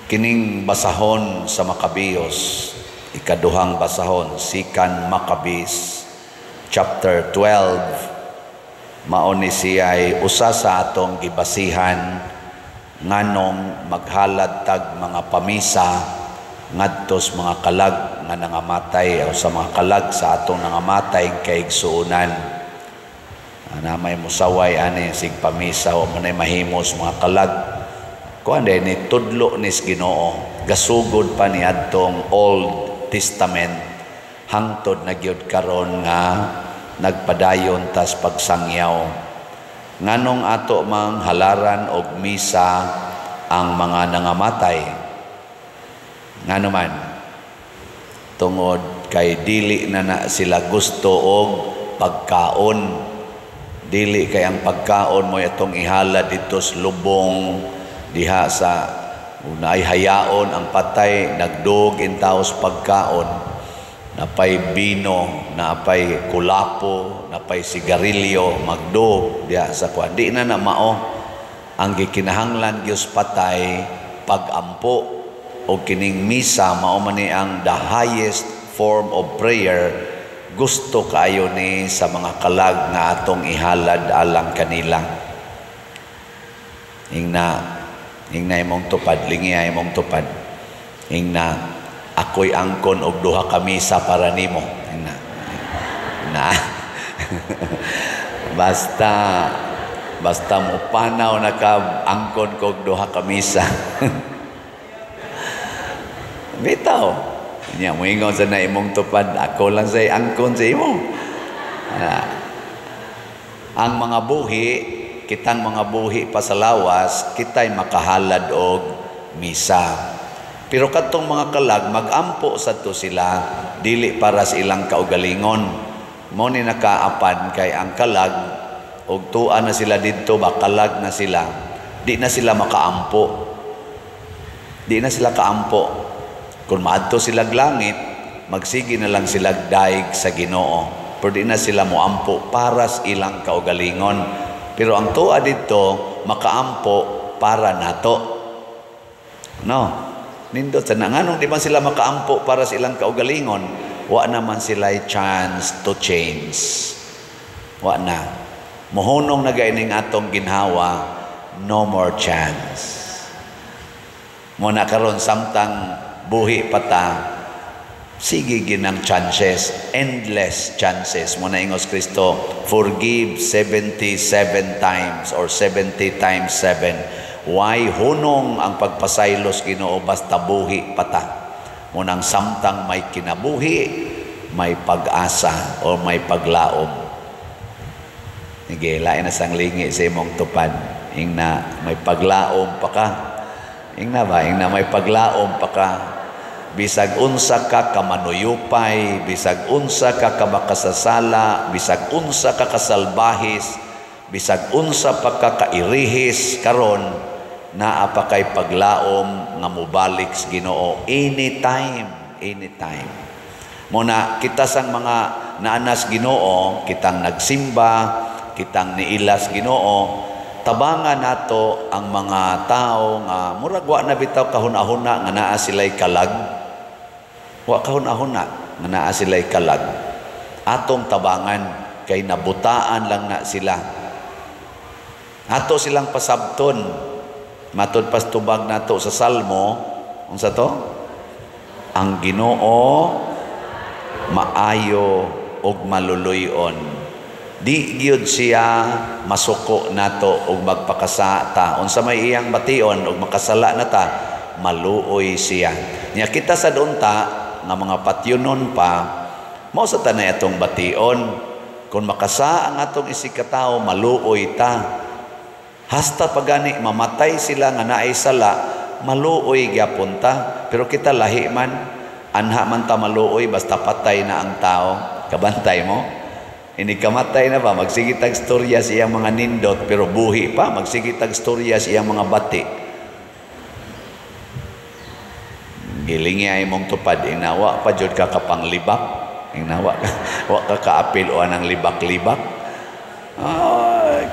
Kining basahon sa Maccabeos, ikaduhang basahon, Second Maccabees chapter 12, mao ni siya'y usa sa atong gibasihan nganong maghalad tag mga pamisa ngadtos mga kalag nga nangamatay o sa mga kalag sa atong nangamatay kaigsuonan. Na may musaway ani sig pamisa o manay mahimos mga kalag. Kuan ni tudlo nis Ginoo, gasugod pa ni adtong Old Testament hangtod na gyud karon nga nagpadayon tas pagsangyaw. Nganong ato mang halaran og misa ang mga nangamatay? Ngano man? Tungod kay dili na na sila gusto og pagkaon. Dili kay ang pagkaon mo atong ihala didto sa lubong diha sa unay hayaon ang patay, nagdug intaws pagkaon, napay bino, napay kulapo, napay sigarilyo, magdug diha sa kuan. Di na na mao ang gikinahanglan gyud patay, pagampo. O kining misa mao man ni ang the highest form of prayer. Gusto kaayo ni sa mga kalag nga atong ihalad alang kanila. Ingna, ingna imong tupad, lingiya imong tupad. Ingna, ako'y angkon og duha ka misa para nimo. Ingna. Na. Basta basta mo panaw na ka, angkon kog duha ka misa. Bitaw. Nya moingon sa na imong tupad, ako lang say angkon sa imo. Ang mga buhi, kitang mga buhi pa sa lawas, kita'y makahalad og misa. Pero katong mga kalag, magampo sa to sila, dili para sa ilang kaugalingon. Mo ni nakaapan kay ang kalag, og tuwa na sila didto, bakalag na sila, di na sila makaampo. Di na sila kaampo. Kung maadto sila langit, magsige na lang sila daig sa Ginoo. Pero di na sila moampo para sa ilang kaugalingon. Pero ang tuwa dito, makaampo para nato. No? Nindot sa nganong di man sila makaampo para sa ilang kaugalingon, wa naman sila chance to change. Wa na. Mohunong na gaining atong ginhawa, no more chance. Muna karon samtang buhi pata, sige ginang chances, endless chances. Muna ingos Kristo, forgive 77 times or 70 times 7. Why hunong ang pagpasaylos Ginoo basta buhi pata. Munang samtang may kinabuhi, may pag-asa o may paglaom. Sige, lain na sang lingi sa imong tupad. Ingna, may paglaom pa ka. Ingna ba? Ingna, may paglaom pa ka. Bisag unsa ka kamanuyupay, bisag unsa ka kamakasasala, bisag unsa ka kasalbahis, bisag unsa pa ka kairihis karon, naa pa kay paglaom nga mobalik sa Ginoo anytime, anytime. Muna kita sang mga naanas Ginoo, kitang nagsimba, kitang niilas Ginoo, tabangan nato ang mga tao nga murag wa na bitaw kahuna-huna nga naa sila'y kalag. Wa kahuna-huna nga naa sila'y kalag. Atong tabangan kay nabutaan lang na sila. Ato silang pasabton. Matod pas tubag nato sa Salmo, unsa to? Ang Ginoo maayo ug maluluy-on. Di gyud siya masuko nato ug magpakasata. Unsa may iyang bation ug makasala na ta, maluoy siya. Nya kita sa unta nga mga patyunon pa, mao sa tanay atong bation. Kung makasa ang atong isigkatawo, maluoy ta. Hasta pagani mamatay sila nga naay sala, maluoy gyapon ta. Pero kita lahi man, anha man ta maluoy basta patay na ang tao. Kabantay mo? Ini kamatay na ba, magsige tag storya sa iyang mga nindot, pero buhi pa, magsige tag storya sa iyang mga bati. Gilingi ay mong tupad, ingnawa pa jud ka kapanglibak, ingnawa wa ka kaapil o anang libak-libak.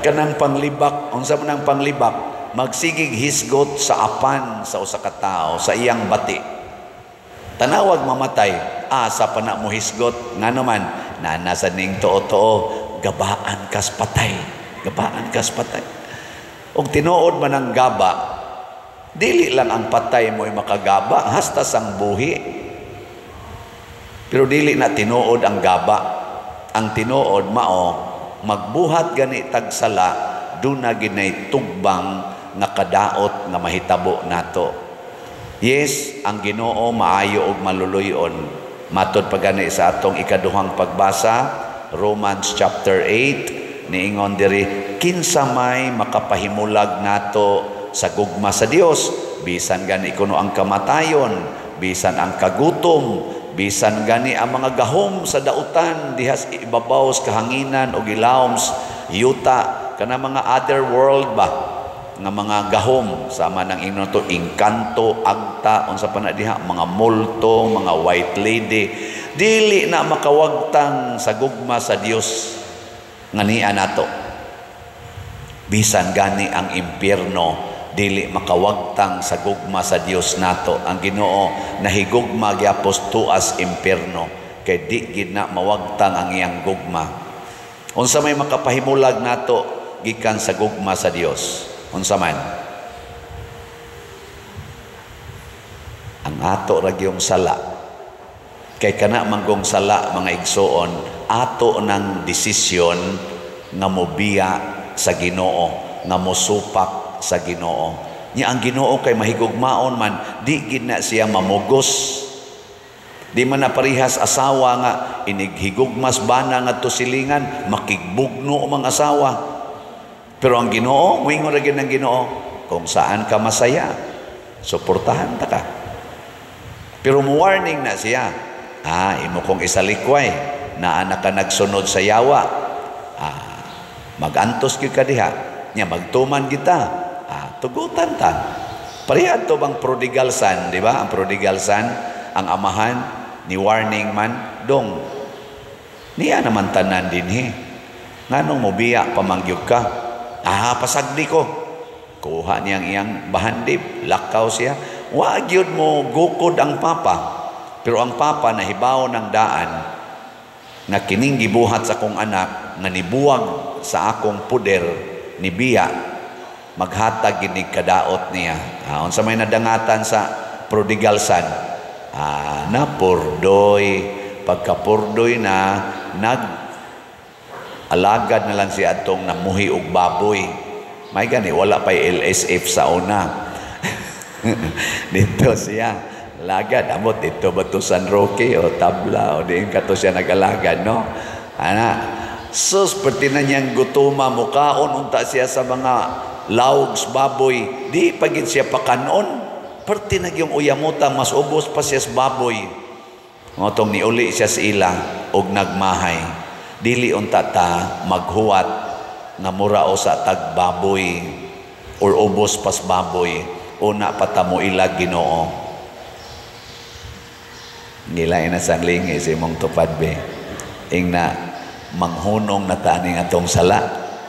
Kanang panglibak, unsa man ang panglibak? Magsigig hisgot sa apan sa usa ka tawo sa iyang bati. Tanawag mamatay, asa pa na mo hisgot, ngano man nana sa ning tuo-tuo, gabaan kas patay, gabaan kas patay. Og tinuod man ang gaba, dili lang ang patay mo'y makagaba, hasta sang buhi. Pero dili na tinuod ang gaba. Ang tinuod mao magbuhat gani tag sala, duna ginay tugbang nga kadaot nga mahitabo nato. Yes, ang Ginoo maayo og maluluy-on. Matod pa gani sa atong ikaduhang pagbasa, Romans chapter 8, niingon diri, kinsa may makapahimulag nato sa gugma sa Dios, bisan gani kuno ang kamatayon, bisan ang kagutom, bisan gani ang mga gahom sa dautan diha sa ibabaw sa kahanginan o gilawom sa yuta, kana mga other world ba nga mga gahom, sama ng ingnon to engkanto, agta, unsa pa na diha, mga multo, mga white lady, dili na makawagtang sa gugma sa Dios nga niya nato. Bisan gani ang impyerno dili makawagtang sa gugma sa Dios nato. Ang Ginoo nahigugma gyapos tuas impyerno, kay di gid na mawagtang ang iyang gugma. Unsa may makapahimulag nato gikan sa gugma sa Dios? Unsa man? Ang ato ra gyung sala. Kay kana manggong sala, mga igsoon, ato nang desisyon nga mobiya sa Ginoo, nga mosupak sa Ginoo. Nya ang Ginoo kay mahigugmaon man, di gid na siya mamugos. Di man na parihas asawa nga inighigugmas bana ngadto silingan, makigbugno ang asawa. Pero ang Ginoo, muingon ra gyud ang Ginoo, kung saan ka masaya, suportahan ta ka. Pero mo warning na siya, imo kong isalikway, naa na ka nagsunod sa yawa, magantos gyud ka diha, nya magtuman kita, tugutan ta. Pareha to bang prodigal son, di ba? Ang prodigal son, ang amahan ni warning man, dong niya naman tanan dinhi. Nganong mobiya pamangyog ka? Pasagdi ko. Kuha niyang iyang bahandib, lakaw siya. Wa gyud mo gukod ang papa. Pero ang papa nahibaw ng daan nga kining gibuhat sa akong anak nga nibuwag sa akong puder ni biya, maghatag ginig kadaot niya. Unsa may nadangatan sa prodigal son? Napurdoy. Pagkapurdoy na, nag alagad na lang siya atong namuhi og baboy. May gani, wala pa'y LSF sa una. Dito siya lagad, amot dito ba to San Roque o Tabla o diin kato siya nag-alagad, no? Ana, sus, perti na niyang gutuma, mukaon unta siya sa mga laugs baboy, di pagid siya pakanon. Perti na yung uyamuta, mas ubos pa siya sa baboy. Ngotong niuli siya sa ila og nagmahay. Dili unta ta maghuwat nga mura o sa tagbaboy or ubos pas baboy, una pa ta mo ilag Ginoo. Nila ina sang lingi si imong tupad be. Ingna manghunong na ta ning atong sala.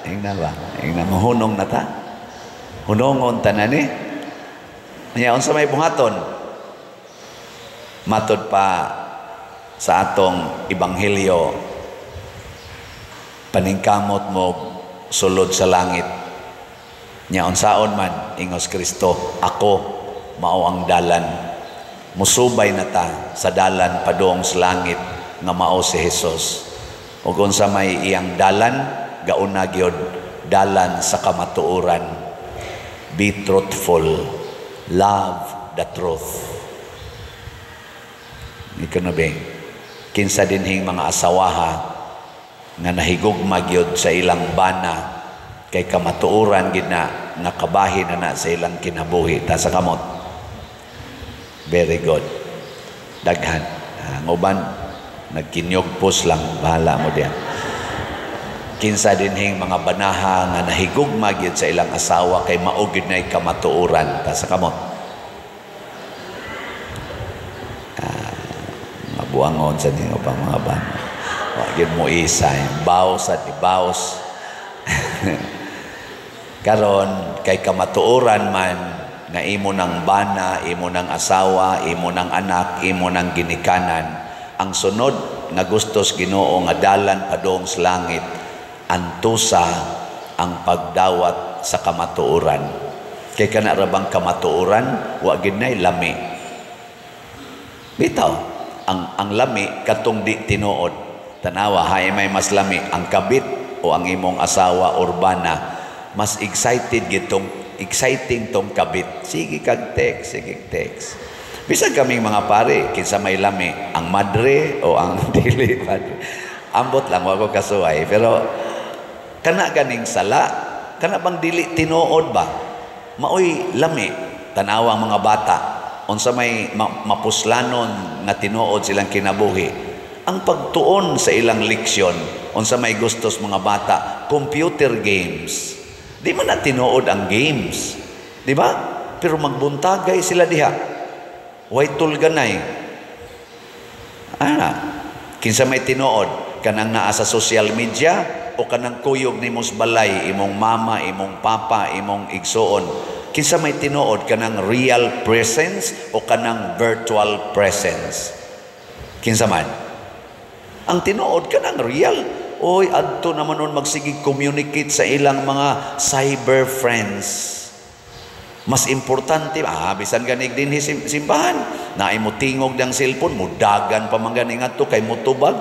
Ingna ba? Ingna manghunong na ta. Hunongon ta na ni. Nya unsa may buhaton? Matod pa sa atong ebanghelyo, paningkamot mo sulod sa langit. Nya unsaon man ingos Kristo, ako mao ang dalan. Musubay na ta sa dalan padung sa langit nga mao si Hesus. Ug unsa may iyang dalan, gauna gyud dalan sa kamatuoran. Be truthful, love the truth. Ikaw kinsa dinhing mga asawaha nga nahigugma gyud sa ilang bana kay kamatuoran gid na nga kabahin na na sa ilang kinabuhi, ta sa kamot. Very good. Daghan. Ang uban nagkinyugpos lang, bahala mo diyan. Kinsa dinhing mga banaha nga nahigugma gyud sa ilang asawa kay mao gyud nay kamatuoran, ta sa kamot. Mabuangon sa ninyo pang mga bana. Wa gyud mo isa, baos at ibaos. Karon Kay kamatuoran man nga imo ng bana, imo ng asawa, imo ng anak, imo ng ginikanan. Ang sunod nga gustos Ginoo nga dalan padung sa langit, antusa ang pagdawat sa kamatuoran. Kay kana ra bang kamatuoran, wa gid nay lami. Bitaw, ang lami katong di tinuod. Tanawa, hay may mas lami ang kabit o ang imong asawa or bana? Mas excited gitong exciting tong kabit. Sige kag text, sige text. Bisan kaming mga pare, kinsa may lami, ang madre o ang dili madre? Ambot lang, wa ko kasuway, pero kana ganing sala, kana bang dili tinuod ba? Maoy lami. Tanawa ang mga bata, unsa may mapuslanon nga tinuod silang kinabuhi? Ang pagtuon sa ilang leksyon. Unsa may gustos mga bata? Computer games. Di man na tinuod ang games, di ba? Pero magbuntagay sila diha. Way tulganay. Ana, kinsa may tinuod? Kanang naa sa social media o kanang kuyog nimo sa balay, imong mama, imong papa, imong igsuon? Kinsa may tinuod, kanang real presence o kanang virtual presence? Kinsa man? Ang tinuod kanang real. Oy, adto naman nun magsigig communicate sa ilang mga cyber friends. Mas importante, bisan ganig dinhi simbahan, naay mo tingog ng cellphone, mudagan pa man gani ngadto kay mutubag.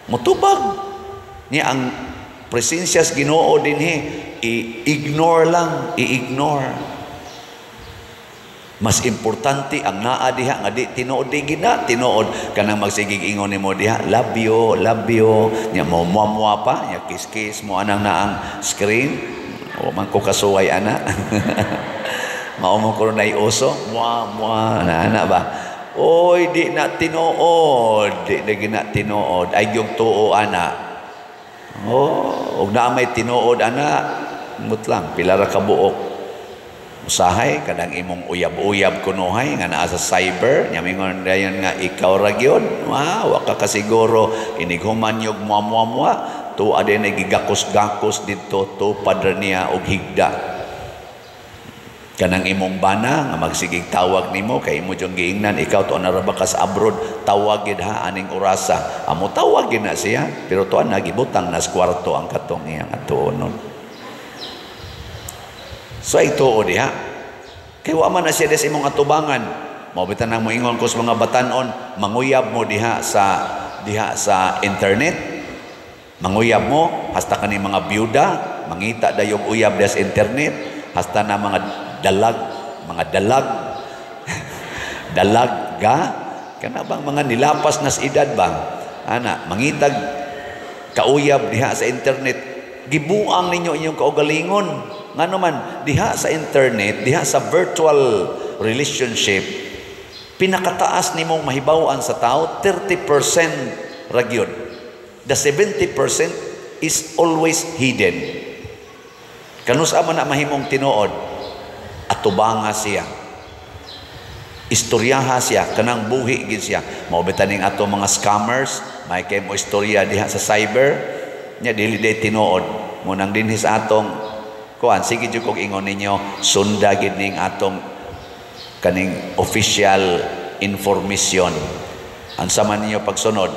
Mutubag. Niya ang presensya sa Ginoo dinhi, i-ignore lang, i-ignore. Mas importante ang naa diha nga di tinuod, di gina tinuod. Kanang magsigig ingon nimo diha, "Love you, love you," nya mo muamua pa, nya kiss-kiss mo anang naang screen. O man ko kasuway ana. Mao mo ko nay uso, mua mua na ana ba? Oy, di na tinuod, di na gina tinuod. Ay yung tuo ana. Oh, ug naa may tinuod ana, mutlang pila ra ka buok. Usahay kanang imong uyab-uyab kunuhay nga naa sa cyber, nya mingon dayon nga ikaw ra gyud. Wa ka kasiguro inighuman yog mua mua mua, tuwa din ay gigakos-gakos didto, tupad ra niya og higda. Kanang imong bana nga magsigig tawag nimo kay imo jung giingnan, "Ikaw to na ra ba ka sa abroad? Tawag gid ha aning orasa." Amo tawag gid na siya, pero tuan na gibutang na sa kwarto ang katong iyang atuonon. So ay tuo diha. Kay wa man na siya des imong atubangan. Mao bitan nang moingon ko sa mga batanon, manguyab mo diha sa internet. Manguyab mo hasta kani mga byuda, mangita dayong uyab diha sa internet, hasta na mga dalag, mga dalag. Dalag ga kana bang mga nilapas na sa edad ba? Ana, mangitag kauyab diha sa internet, gibuang ninyo inyong kaugalingon. Ngano man, diha sa internet, diha sa virtual relationship, pinakataas nimong mahibaw-an sa tao, 30% ra gyud. The 70% is always hidden. Kanus-a man na mahimong tinuod? Atubanga siya. Istoryaha siya, kanang buhi gid siya. Mao bitaning ato mga scammers, may kay mo istorya diha sa cyber, nya dili day tinuod. Munang dinhi sa atong kuan, sige jud kog ingon ninyo, sunda gid ning atong kaning official information. Ansa man ninyo pagsunod,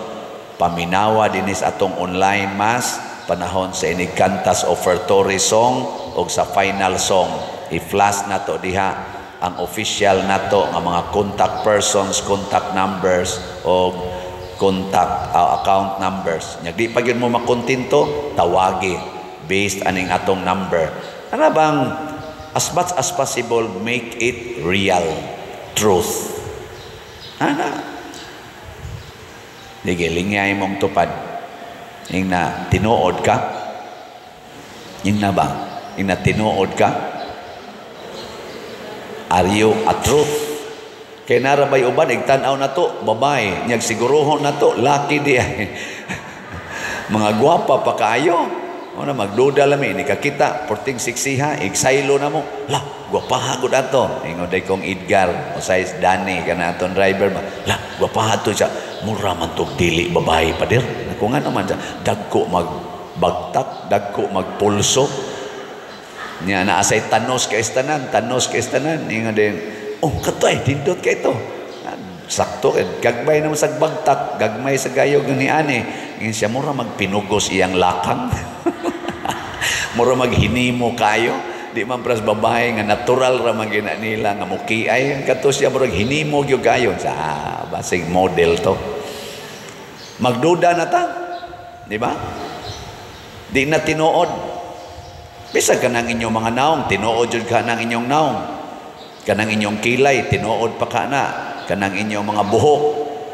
paminawa dinhi sa atong online mass panahon sa inig kantas offertory song o sa final song. I-flash nato diha ang official nato nga mga contact persons, contact numbers o contact account numbers. Nya di pa gyud mo makontento, tawagi based aning atong number. Ana bang as much as possible, make it real truth. Ana. Sige, lingyay mong tupad. Ing na tinuod ka? Ing na ba? Ing na tinuod ka? Are you a truth? Kay narabay uban, igtan-aw na to, babae. Nyag siguruhon na to, laki di ay. Mga gwapa pa kaayo. O na, magduda lami, ni kakita, porting siksiha, igsaylo na mo. La, gwapaha gud ato. Ingon day kong Edgar, o size Danny, kana aton driver ba. La, gwapaha to siya. Mura man tog dili babae, pader. Naku, nga naman siya. Dagko magbagtak, dagko magpulso. Nya naa say tanos kay tanan, tanos kay tanan. Ingon din, "Oh, kato ay nindot kay to." Sakto kay gagmay naman sa bagtak, gagmay sa gayo ni ani. Ingon siya, mura magpinugos iyang lakang. Mura maghinimo kayo. Di man pras babae nga natural ra man gina nila nga mukiay kato siya, murag hinimo gyud kayo sa basig model to. Magduda na ta. Di ba? Di na tinuod. Bisag kanang inyong mga naong, tinuod jud ka ng inyong naong. Kanang inyong kilay, tinuod pa ka na. Kanang inyong mga buhok,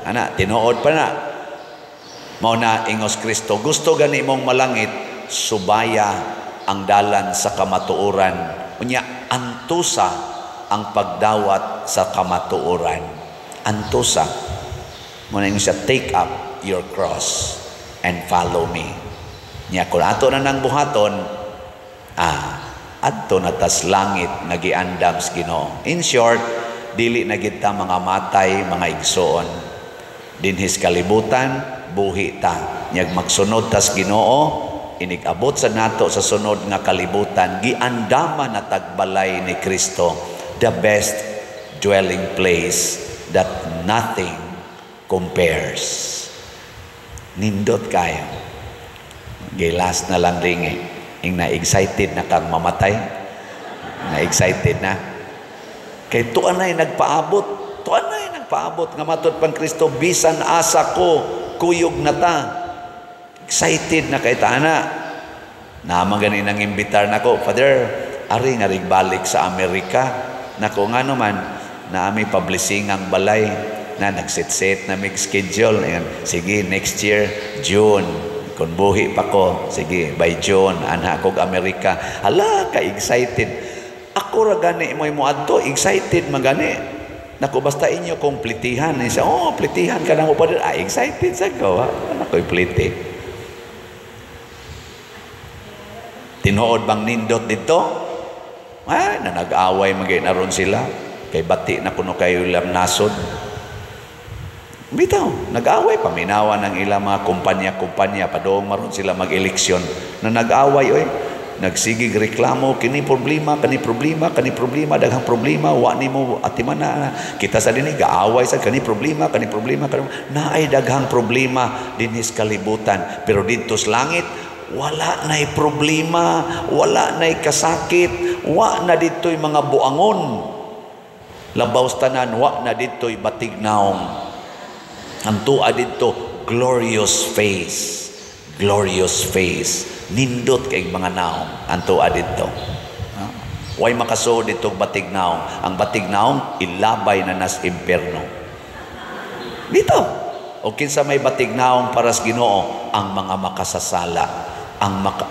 ana, tinuod pa na. Mao na ingos Kristo, gusto gani mong malangit, subaya ang dalan sa kamatuoran. Unya, antusa ang pagdawat sa kamatuoran. Antusa. Mao na siya, "Take up your cross and follow me." Nya kung ato na nang buhaton, adto na tas langit nga giandam sa Ginoo. In short, dili na gid ta mga matay, mga igsoon. Dinhis kalibutan, buhi ta. Nyag magsunod tas Ginoo, inig-abot sa nato sa sunod nga kalibutan, giandama na tagbalay ni Kristo, the best dwelling place that nothing compares. Nindot kayo. Gilas na lang ringi. Ing na-excited na kang mamatay. Na-excited na. Kay tuan na'y nagpaabot. Tuan na'y nagpaabot. Nga matod pang Kristo, bisan asa ko, kuyog na ta. Excited na kay ta na. Naman gani nang imbitar nako, "Father, ari nga rig balik sa Amerika." Nako, nga naman, naami publishing ang balay na nagsit-set na mig schedule. Ayan, sige, next year, June. Kung buhi pa ko, sige, by June, anha kog Amerika. Hala, ka-excited. Ako ra gani mo'y moadto, excited magani. Naku, basta inyo kong plitihan. Siya, "Oh, plitihan ka na mo pa din." Ah, excited sa ko. Ha? Nako'y pliti. Tinuod bang nindot dito? Ay, na nag-away magay na ron sila. Kay bati na kuno kayo ilang nasod. Bitaw, nag-away, paminawa ng ilang mga kumpanya-kumpanya, padung maron sila mag-eleksyon. Na nag-away, oy, nagsigig reklamo, kini problema, kani problema, kani problema, daghang problema, wa nimo atimana. Kita sa dinhi gaaway sa kani problema, kani problema, kani naay daghang problema dinhis kalibutan. Pero didto sa langit, wala na'y problema, wala na'y kasakit, wa na dito'y mga buangon. Labaw sa tanan, wa na dito'y batig naong. Ang tuwa dito, glorious face. Glorious face. Nindot kay mga naong. Ang tuwa dito. Way makasuod dito batig naong. Ang batig naong, ilabay na nas impierno. Dito. O kinsa may batig naong para sa Ginoo, ang mga makasasala.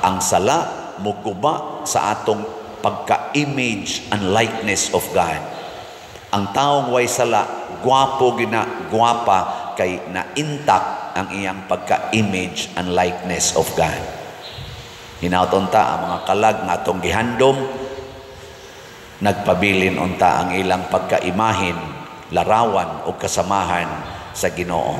Ang sala muguba sa atong pagka-image and likeness of God. Ang taong way sala, gwapo gina, gwapa kay na-intact ang iyang pagka-image and likeness of God. Hinaut unta ang mga kalag nga atong gihandom, nagpabilin unta ang ilang pagkaimahin, larawan o kasamahan sa Ginoo.